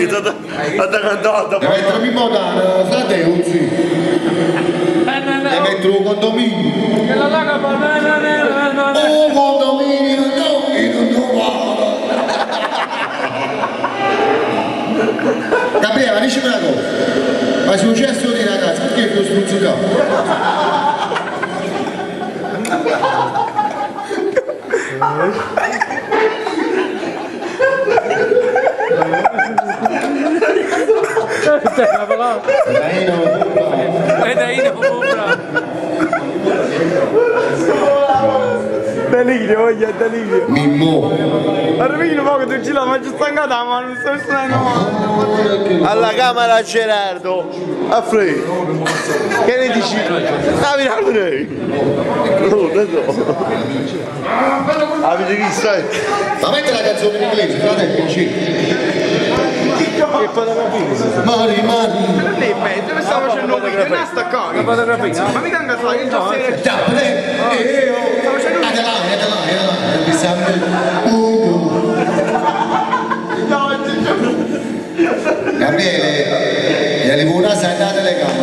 Capito? Ha cantato. Deve mettere Mimmo Tano, frate, un sì. Deve mettere un condominio. Quella là che fa na na na na na. Un condominio, no, io non vado. Gabriele, ma dicimi una cosa. Ma è successo di ragazzi, perché più stuzzicato? Delirio, voglio, delirio. Mimmo. Arrivino poco, tu ci la faccio stancata, ma non sto uscendo. Alla camera Gerardo. A Fre. Che ne dici? Ah, mi No, non so. Avete visto? eh? Ma metti la canzone in inglese, frate, sì. Che fotografia? Mari, mari. Non è bello, dove stavo facendo un video? Non sta qua. Ma mica anche sta, io già sera. Gabriele, gli arrivo una sai la telecamera.